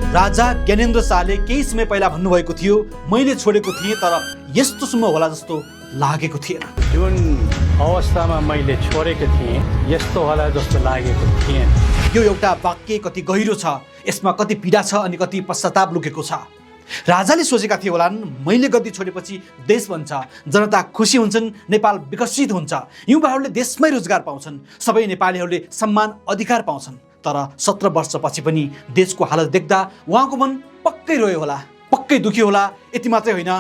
राजा ज्ञानेन्द्र शाहले केही समय पहिला भन्नुभएको थियो, मैले छोडेको थिएँ तर यस्तोसम्म होला जस्तो लागेको थिएन। जुन अवस्थामा मैले छोडेको थिएँ यस्तो होला जस्तो लागेको थिएन। यो एउटा वाक्य कति गहिरो छ, यसमा कति पीडा छ अनि कति पश्चाताप लुकेको छ। राजाले सोचेका थिए होलान्, मैले गद्दी छोडेपछि देश बन्छ, जनता खुसी हुन्छन्, नेपाल विकसित हुन्छ, युवाहरूले देशमै रोजगार पाउँछन्, सबै नेपालीहरूले सम्मान अधिकार पाउँछन्। तर 17 वर्षपछि पनि देशको हालत देख्दा उहाँको मन पक्कै रोयो होला, पक्कै दुखी होला। यति मात्रै होइन,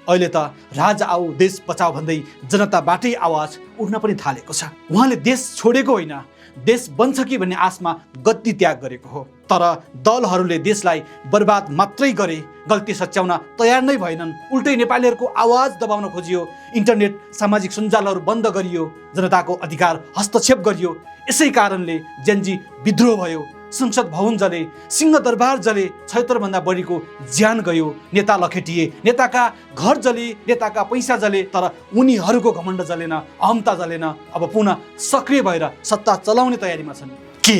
अहिले त राजा आऊ देश बचाऊ भन्दै जनताबाटै आवाज उठ्न पनि थालेको छ। उहाँले देश छोडेको होइन, देश बन्छ कि भन्ने आशमा गद्दी त्याग गरेको हो। तर दलहरूले देशलाई बर्बाद मात्रै गरे, गल्ती सच्याउन तयार नै भएनन्। उल्टै नेपालीहरूको आवाज दबाउन खोजियो, इन्टरनेट सामाजिक सञ्जालहरू बन्द गरियो, जनताको अधिकार हस्तक्षेप गरियो। यसै कारणले जेनजी विद्रोह भयो, संसद भवन जले, सिंहदरबार जले, 76 भन्दा बढीको ज्यान गयो, नेता लखेटिए, नेताका घर जले, नेताका पैसा जले, तर उनीहरूको घमण्ड जलेन, अहमता जलेन। अब पुनः सक्रिय भएर सत्ता चलाउने तयारीमा छन्। के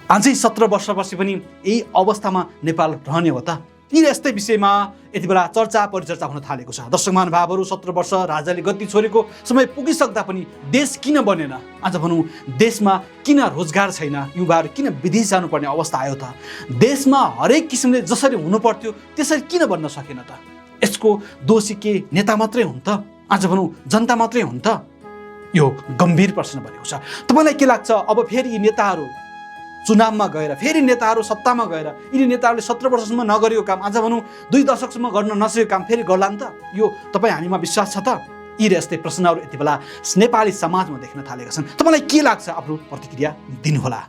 अझै 17 वर्षपछि पनि यही अवस्थामा नेपाल रहने हो त? यी यस्तै विषयमा यति बेला चर्चा परिचर्चा हुन थालेको छ। दर्शक महानुभावहरू, 17 वर्ष राजाले गद्दी छोडेको समय पुगिसक्दा पनि देश किन बनेन? आज भनौँ, देशमा किन रोजगार छैन? युवाहरू किन विदेश जानुपर्ने अवस्था आयो त? देशमा हरेक किसिमले जसरी हुनु पर्थ्यो त्यसरी किन बन्न सकेन त? यसको दोषी के नेता मात्रै हुन् त? आज भनौँ, जनता मात्रै हुन् त? यो गम्भीर प्रश्न बनेको छ। तपाईँलाई के लाग्छ? अब फेरि यी नेताहरू चुनावमा गएर, फेरि नेताहरू सत्तामा गएर, यिनी नेताहरूले 17 वर्षसम्म नगरेको काम, आज भनौँ 2 दशकसम्म गर्न नसकेको काम फेरि गर्लान् त? यो तपाईँ हामीमा विश्वास छ त? यी र यस्तै प्रश्नहरू यति बेला नेपाली समाजमा देख्न थालेका छन्। तपाईँलाई के लाग्छ? आफ्नो प्रतिक्रिया दिनुहोला।